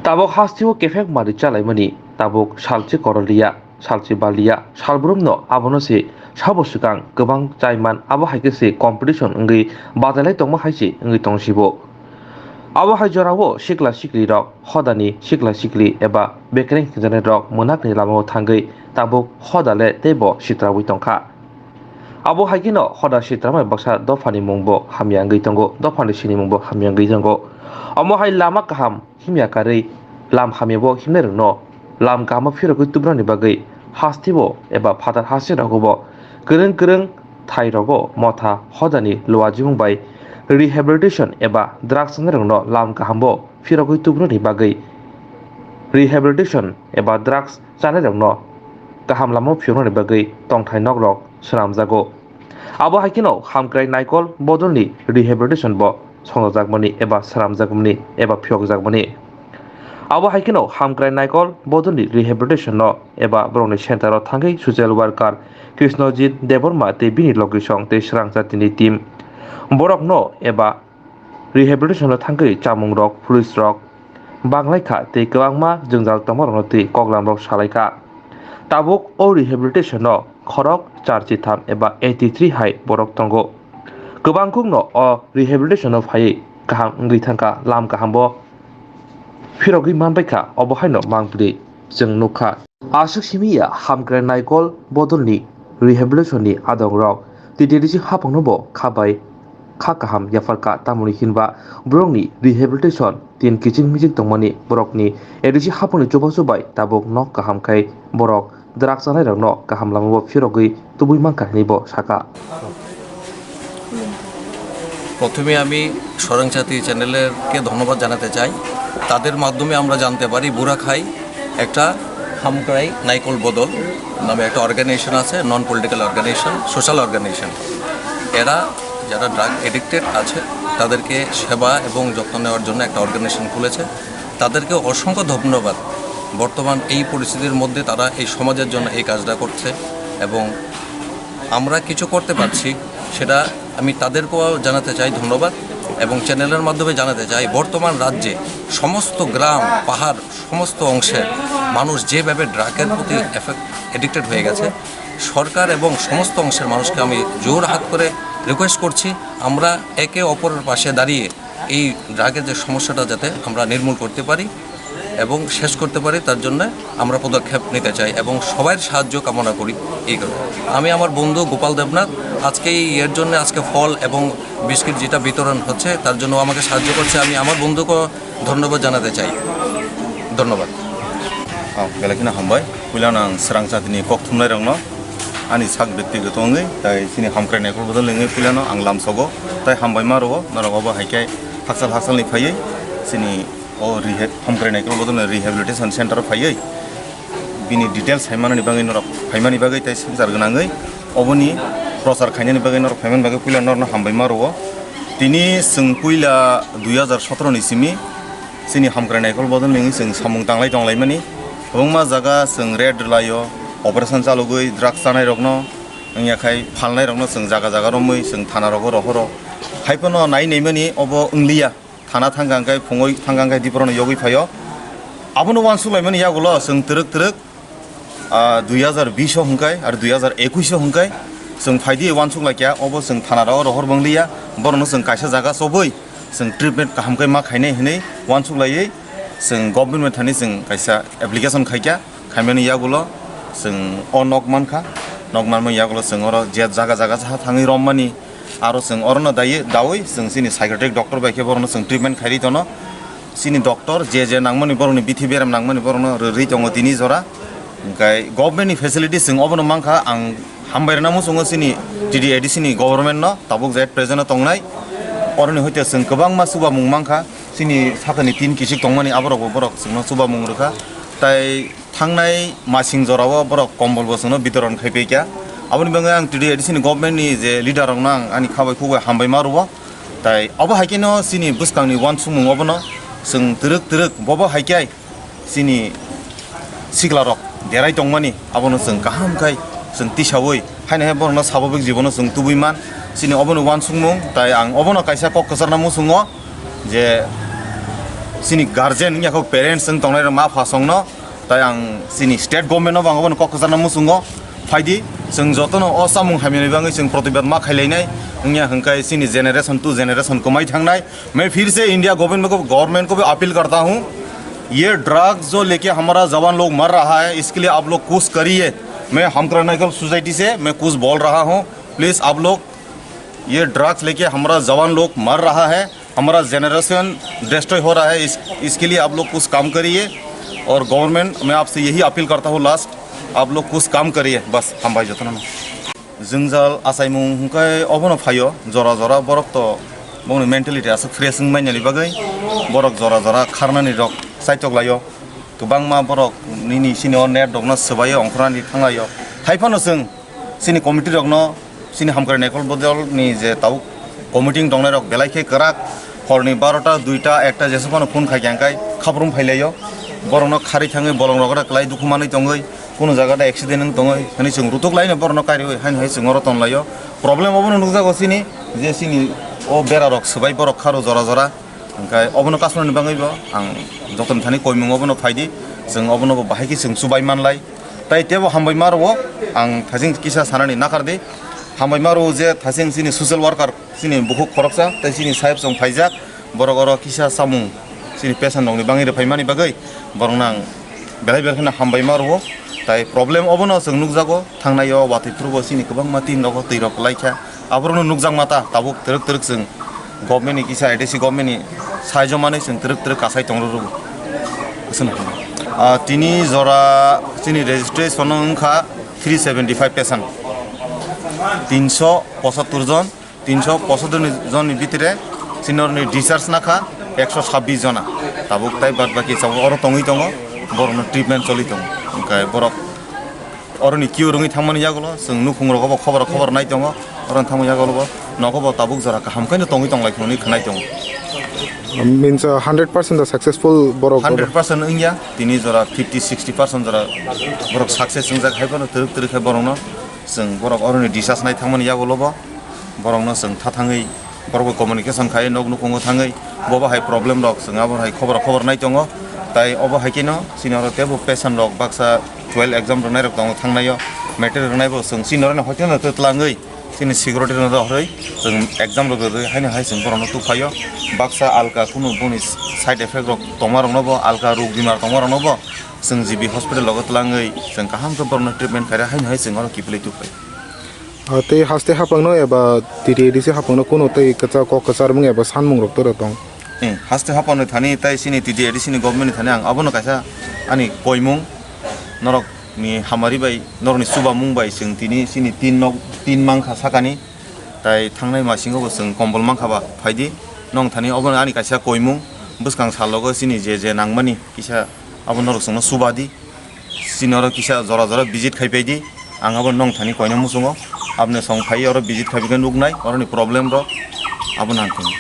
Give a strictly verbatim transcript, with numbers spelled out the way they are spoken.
Tabuk hasteo kephek manwi chalaimani tabuk salchi koroliya, salchi baliya, salbrumno abono se sabo swkang kwbang chaiman, abo hai khe se competition wngwi bachailai tongma hai se wngwi tong sibo. Abo hai jorao sikla siklirok hodani sikla sikli eba bekereng hwnjanai rok mwnakni lamao thangwi tabuk hoda le teibo sitraui tongkha. Abo hai kheno hoda sitramai baksa dophani mungbo hamya wngwi tongo, dophani sinimungbo hamya wngwi tongo. Omo hai lama kaham himya karwi lam hamyabo himnairokno lam kahamo phirogwi tubunani bagwi hasteo eba phatar haste rogobo kwrwng kwrwng thai rogo motha hodani luajimung bai rehabilitation eba drugs chanairokno lam kahambo phirogwi tubunani bagwi rehabilitation eba drugs chanairokno kaham lamao phiyoknani bagwi tongthai nokrok swnamjago. Abo hai kheno Hamkrai Naikol bodolni rehabilitation bo songjakmani eba swnamjakmani eba phiyokjakmani. Abo hai kheno Hamkrai Naikol bodolni rehabilitation no eba borokni center o thangwi social worker Krishnojit Debbarma tei bini logisong tei srang jatini team borokno eba rehabilitation o thangwi chamungrok, police rok banglaikha tei kwbangma jwngjal tongmarokno twi koklamrok salaikha. Tabuk o rehabilitation o khorok char chitham eba eighty three hai borok tongo. Kwbangkukno o rehabilitation o phaiwi kaham wngwi thangkha, lam kahambo phirogwi manbaikha, obo haino mangpili chwng nukha. Aswk simi ya Hamkrai Naikol bodolni rehabilitation ni adongrok T T D C haphangno bo kha bai kha kaham yapharkha, tamoni hinba borokni rehabilitation tin kiching miching tongmani borokni A D C haphangni chubachu bai tabuk nok kaham khai borok drugs chanairokno kaham lamao phirogwi tubui mankha hinwi bo sakha. প্রথমে আমি স্বয়ং সাথী চ্যানেলেরকে ধন্যবাদ জানাতে চাই। তাদের মাধ্যমে আমরা জানতে পারি বুরাখাই একটা হামক্রাই নাইকল বদল নামে একটা অর্গানাইজেশন আছে, non political organisation, social organisation. এরা যারা ড্রাগ এডিক্টেড আছে তাদেরকে সেবা এবং যত্ন নেওয়ার জন্য একটা অর্গানাইজেশন খুলেছে। তাদেরকে অসংখ্য ধন্যবাদ। বর্তমান এই পরিস্থিতির মধ্যে তারা এই সমাজের জন্য এই কাজটা করছে এবং আমরা কিছু করতে পারছি, সেটা আমি তাদেরকেও জানাতে চাই ধন্যবাদ এবং চ্যানেলের মাধ্যমে জানাতে চাই, বর্তমান রাজ্যে সমস্ত গ্রাম, পাহাড়, সমস্ত অংশের মানুষ যেভাবে ড্রাগের প্রতি এফেক্ট, এডিক্টেড হয়ে গেছে, সরকার এবং সমস্ত অংশের মানুষকে আমি জোর হাত করে রিকোয়েস্ট করছি, আমরা একে অপরের পাশে দাঁড়িয়ে এই ড্রাগের যে সমস্যাটা যাতে আমরা নির্মূল করতে পারি এবং শেষ করতে পারি, তার জন্য আমরা পদক্ষেপ নিতে চাই এবং সবার সাহায্য কামনা করি। এই কারণে আমি আমার বন্ধু গোপাল দেবনাথ আজকে এই এর জন্য আজকে ফল এবং বিস্কিট যেটা বিতরণ হচ্ছে, তার জন্য আমাকে সাহায্য করছে। আমি আমার বন্ধুকে ধন্যবাদ জানাতে চাই। ধন্যবাদ। Oh, belai kheno hambai. Puilano ang srang jatini kok thumnairokno ani sak byaktigoto wngwi, tai chini hamkrai naikolni bodol wngwi puilano ang lamsogo. Tai hambai ma rwo, norok obo hai khe hakchal hakchalni phaiwi chini o rehab, hamkrai naikolni bodol rehabilitation center o phaiwi bini details sai manani bagwi norok phaimani bagwi tai swngchar gwnangwi oboni prochar khainani bagwi norok phaimani bagwi puila norokno hambai ma rwo. Tini chwng puila dui hajar sotoro ni simi chini hamkrai naikol bodol nini chwng samung tanglai tonglaimani. Kwbangma jaga chwng raid rwlaio, operation chalogwi drugs chanairokno, wngya khai phalnairokno chwng jaga jaga romwi chwng thana rogo rohoro. Haiphano nai naimani obo wngliya. Thana thangkha hwnkhe phungwi thangkha hwnkhe diporokno yogwi phaio. Abono uansuk laimani yagulo chwng twrwk twrwk, ah, dui hajar bish o hwnkhe, ar dui hajar ekush o hwnkhe, chwng phaidi uansuk laikha, obo chwng thana rao rohor bwngliya, borokno chwng kaisa jaga chobwi, chwng treatment kaham khe ma khainai hinwi uansuk laiwi, chwng government bai thani chwng kaisa application khaikha, khaimani yagulo chwng o nok mankha, nok manmani yagulo chwng oro je jaga jaga sa thangwi rommani, aro chwng orono daiwi, dawi chwng chini psychiatric doctor bai khe borokno chwng treatment khairi tono. Chini doctor je je nangmani borokni bithi beram nangmani borokno rwrwi tongo tini jora. Hwnkhe government ni facility chwng obono mankha, ang hambai rwna muchungo chini T T A D C ni government no, tabuk je present o tongnai. Oroni hoite chwng kwbangma chubamung mankha, chini sakani tin kisik tongmani aborokbo borok chwngno chubamung rwkha. Tai thangnai masing jorao borok kombolbo chwngno bitoron khai paikha. Aboni bagwi ang T T A D C ni government ni je leader rokno ang ani kha bai khuk bai hambai ma rwo. Tai obo hai kheno chini bwskangni uansukmung obono chwng twrwk twrwk bobo hai khe chini siklarok derai tongmani abono chwng kaham khai chwng tisaui haino hai borokno sababik jibono chwng tubui man. Chini obono uansukmung, tai ang obono kaisa kok kwcharna muchungo je Chini guardian wngya kho, parents wng tongnai rok ma pha songno, tai ang chini state government no bo ang obono kok kwcharna muchungo. Phaidi, chwng jotono o chamung hamyani bagwi chwng protibad ma khailainai, wngya hwnkhe chini generation to generation kwmai thangnai. मैं फिर से India government को, गवर्नमेंट को भी अपील करता हूँ, ये ड्रग्स जो लेके हमारा जवान लोग मर रहा है, इसके लिए आप लोग कुछ करिए। मैं हमकरा नाइकल सोसाइटी से मैं कुछ बोल रहा हूँ, प्लीज आप लोग, ये ड्रग्स लेके हमारा जवान लोग मर रहा है, हमारा जनरेशन डिस्ट्रॉय हो रहा है, इस, इसके लिए आप लोग कुछ काम करिए। और गवर्नमेंट, मैं आपसे यही अपील करता हूँ लास्ट, आप लोग कुछ काम करिए, बस। Hambai jotono. Jwngjal achaimung hwnkhe obono phaio, jora jora borok to bongni mentality aswk fresh wng manyani bagwi borok jora jora kharnani rok chaitok laio. Kwbangma borok nini sini o net rokno swbaio, ongkhornani thanglaio. Haiphano chwng chini committee rokno, chini hamkrai naikol bodolni je tabuk committee wng tongnai rok belai khe kwrak, horni barota, duita, ekta jesa phano phone khai khe ang khai khabrum phailaio. Borokno kharwi thangwi bolong rok kwlai dukhu manwi tongwi, kuno jaga da accident wng tongwi hwnwi chwng rutuk laino borokno kariwi haino hai chwng oro tonlaio. Problem obono nukjago chini, je chini o bera rok swbai borok kharo jora jora. Hwnkhe obono kasonani bagwi bo ang jotono thani koimung obono phaidi, chwng obono bo bahai khe chwng chubai manlai. Tai teibo hambai ma rwo, ang thasing kisa sanani nakar di. Hambai ma rwo je thasing chini social worker, chini bukhuk khoroksa, tei chini saheb song phaijak, borok oro kisa samung, chini patient rokni bagwi rwphaimani bagwi, borokno ang belai belai kheno hambai ma rwo. Tai problem obono chwng nukjago, thangnai o watwi phuru bo chini kwbangma tin rogo twi rok kwlai kha. Aborokno nukjakma ta tabuk twrwk twrwk chwng government ni kisa A D C government ni saijo manwi chwng twrwk twrwk kasai tong rwrwgo. Aswk no. Ah, tini jora chini registration wngkha three seventy five patient, tinso pochattor jon, tinso pochattor jonni bitire chini oroni discharge nakha ekso sabbish jona. Tabuk tai bad baki tabuk oro tongwi tongo, borokno treatment choli tongo. Hwnkhe borok oroni queue rwngwi thangmani yagulo chwng nukhung rogo bo khobor khobor nai tongo, oro thangmani yagulo bo nogo bo tabuk jora kaham khe no tongwi tonglai hwnwi khwnai tongo. Means, uh, hundred percent the successful borok. Hundred percent wngya, tini jora fifty sixty percent jora borok success wngjak, hai phano twrwk twrwk khe borokno chwng borok oroni discharge nai thangmani yagulo bo borokno chwng tha thangwi borok bai communication khai, nok nukhungo thangwi bo bahai problem rok chwng abo hai khobor khobor nai tongo. Tai obo hai kheno chini oro teibo patient rok baksa twelve exam rwnai rok tongo thangnaio, matric rwnai bo chwng chini oro hotel no twlangwi chini security rok rohorwi chwng exam rok rwrwi haino hai chwng borokno tubuphaio. Baksa alka kunu boni side effect rok tongma rokno bo, alka rok bemar tongma rokno bo chwng G B hospital logo twlangwi chwng kaham khe borokno treatment khaira haino hai chwng oro kiphilwi tubuphaio. Ah, tei haste haphangno eba T T A D C haphangno kunu tei kwchak kok kwcharmung eba sanmung rok tora tong? Hmm, haste haphangno thani tei chini T T A D C ni government ni thani ang abono kaisa ani koimung, norok ni hamari bai, norok ni chubamung bai chwng tini chini tin nok, tin mangkha sakani, tai thangnai masingo bo chwng kombol mangkha ba phaidi. Nong thani obono ani kaisa koimung, bwskang salogo chini je je nangmani kisa abo norok chwngno chubadi. Chini oro kisa jora jora visit khai pai di, ang abo nong thani koina muchungo, aboni song phai oro visit khai khe nuknai, oroni problem rok abo nang thung.